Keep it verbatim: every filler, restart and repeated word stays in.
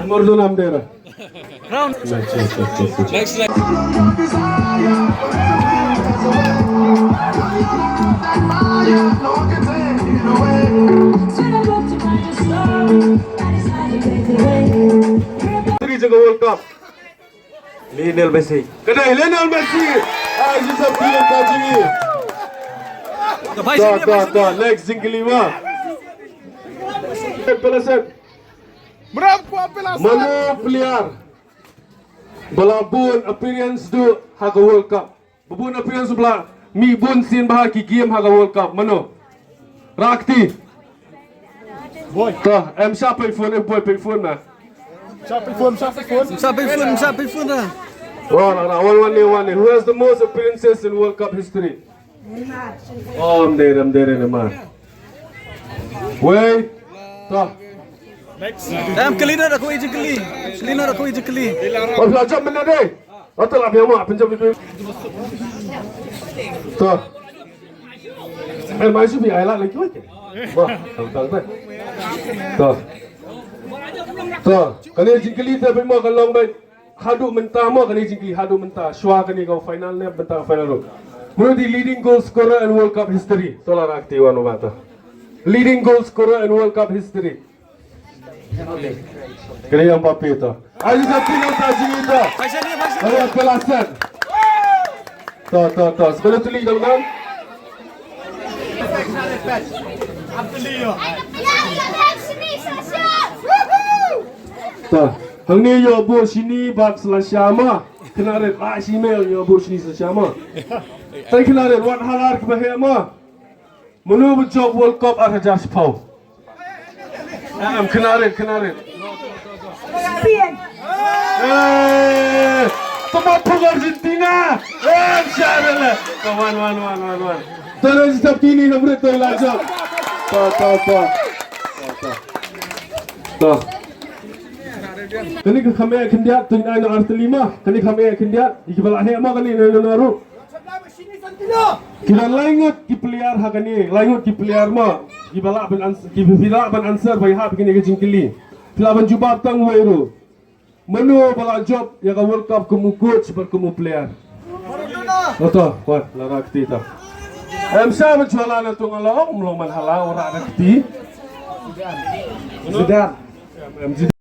Maradona Madeira. Next, next, next, next. Three jong ka World Cup. Lionel Messi. Ka dei Lionel Messi. Ai, jingïaseng ka jong ngi. Ka bai sini, ka bai sini. Next jingkylli ma. Palaset. Mano player ba la bun appearance duh ha ka World Cup? Ba bun appearance ba la mih bun sien bha ha ki game ha ka World Cup. Mano? Rakti. Boy. To, em sha pei phone, em boy pei phone na. Sha pei phone, sha pei phone. Sha pei phone, sha pei phone na. Wan, wan, wan, wan, wan. Who has the most appearances in World Cup history? Oh, em dei, em dei, em dei. Wei. To. Em kylli na da ko i jingkylli. Kylli na da ko i jingkylli. Oh, la jam benda dei. Oh, to la biang mo, pinjam itu. To. Eh, mai shu bi ai la lagi wei ke. Wah, tang tang tang. To. To. Kane jingkylli te pynmong ka long bai. Haduh mynta mo kane jingkylli haduh mynta. Shuwa kane ka final ne mynta final ruh. Mano the leading goal scorer in World Cup history? To la rakti wan ba to. Leading goal scorer in World Cup history. Kane ïa Mbappe to. Ai ka pynmong ta jingkylli to. Ai pelasan. To, to, to. Sebelah tu li dong dong. To. Hangne ïoh bor shini bad slasha ma. Kynnoh rit la shi mel ïoh bor shini slasha ma. Tai kynnoh rit wat halar kiba heh ma. Mano ba jop World Cup ar hajar shiphew? Em, kynnoh rit, kynnoh rit. Spain. Eh, tama pung Argentina. Eh, siapa le? Kawan, wan, wan, wan, wan. Tara jitap kini na brit tu la jop. To, to, to. To. Kani ka kham eh khyndiat tu ina ina artylli ma. Kani kham eh khyndiat. Iki bala heh ma kani ina ina ruh. Ki don laingut ki player ha kane, laingut ki player mo. Ki ba lah ban ans-, ki ba lah ban answer ba ïa ha kane ka jingkylli. Ki lah ban jubab tang wei ruh. Mano ba la jop ïa ka World Cup kum u coach bad kum u player? Oto, kwah la rak ti ta. Em sa ban chwala na tung along, mlong man hala ora rak ti. Zidane. Em, em, Zidane.